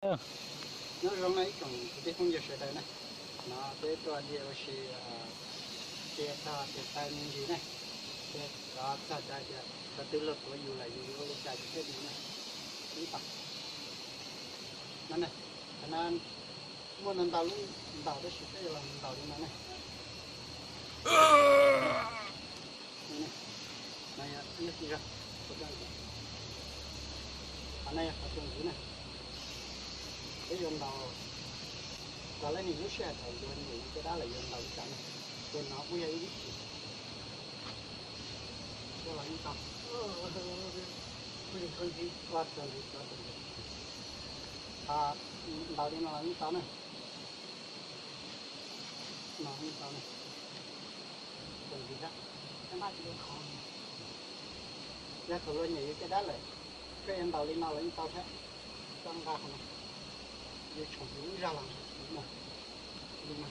Nyob zoo na ib tsoom kwv tij phooj ywg sawv daws na, no peb tuaj dhia ua si, dhia txog tias taw me ntsis na, ces rov txog cov tias cov twg luag tuav yus lawm yus yuav ua li cas yus thiaj dim na. Ib tag no ne, qhov no muaj ntau ntau lub ntaus tab sis peb yuav los ntaus li no ne. No yog ib lub txiv zog, qhov no yog qhov txuas ntxiv na. Peb yuav ntaus, kom leej niam lub sij hawm thaum yuav niam yus caj dab lawm yuav ntaus li cas na. Ces no kuj yog ib lub txiv, los yeej tau. Txuas ntxiv, txuas ntxiv, txuas ntxiv. Ntaus li no los yeej tau na. No yeej tau na. Txuas ntxiv thiab. Yog thaum luag niam yus caj dab lawm, koj yuav ntaus li no los yeej tau thiab. Koj nqa qhov no, yus tshoom yus lub zog los no, li no,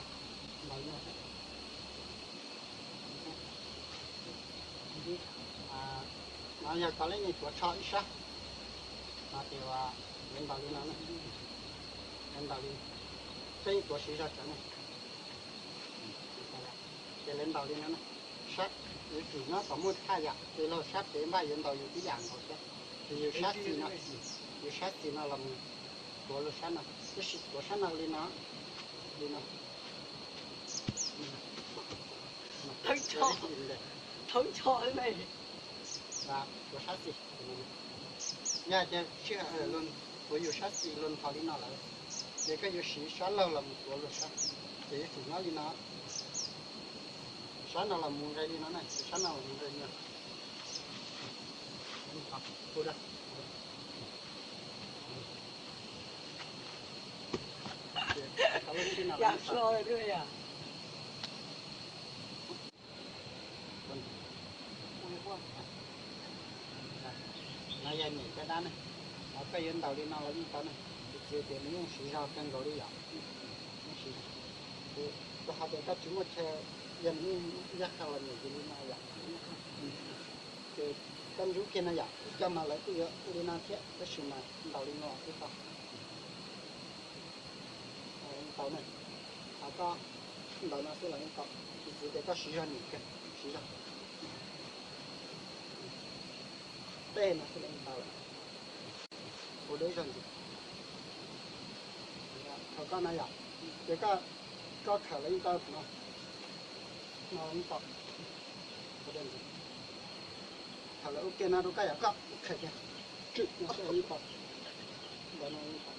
ntaus li no thiab. No yog kom leej niam tuav tsho ib sab, no ces yuav ntaus li no, yuav ntaus li, peb yeej tuav siv zog cov ne. Ces lawv ntaus li no, sab, yuav tsum nyob kom muaj thaj yam ces luag sab pem npaj yuav ntaus yus tib yam nkaus thiab. Ces yus sab xis no, yus sab xis no los mus tuav luag sab no, tab sis tuav sab no li no, li no. Thawb tsho, thawb tsho ne. Tuav sab xis. Yog tias sij hawm luag tuav yus sab xis luag nthos li no lawm, ces koj yuav siv sab laug los mus tuav luag sab, ces yuav tsum nyob li no. Sab no los mus nqe li no na, sab no los mus nqe li no. No yog niam caj dab ne, koj yuav ntaus li no los yeej tau ne, tus txiv tias nws yeej siv zog kawg nkaus li yom. Yeej siv zog, rau qhov tias koj tsis muaj chaw, yog nws yeej yaj qha los niam yus li no yom. Ces koj ntxub kiag no yom, ib co mas lawv kuj yuav ua li no thiab tab sis mas ntaus li no twb tau. Ntaus ne, qhov koj ntaus no xwb los yeej tau, tus txiv tias koj siv zog niam kawg, siv zog. Tej no xwb los yeej tau lawm. Ua deb zog ntxiv. Thaum koj no yom, ces koj khawm los yeej tau, thaum no, no los yeej tau. Khawm lawv ua ke no rau koj yom, koj khawm kiag, tswm no xwb los yeej tau. Ntawm no yeej tau.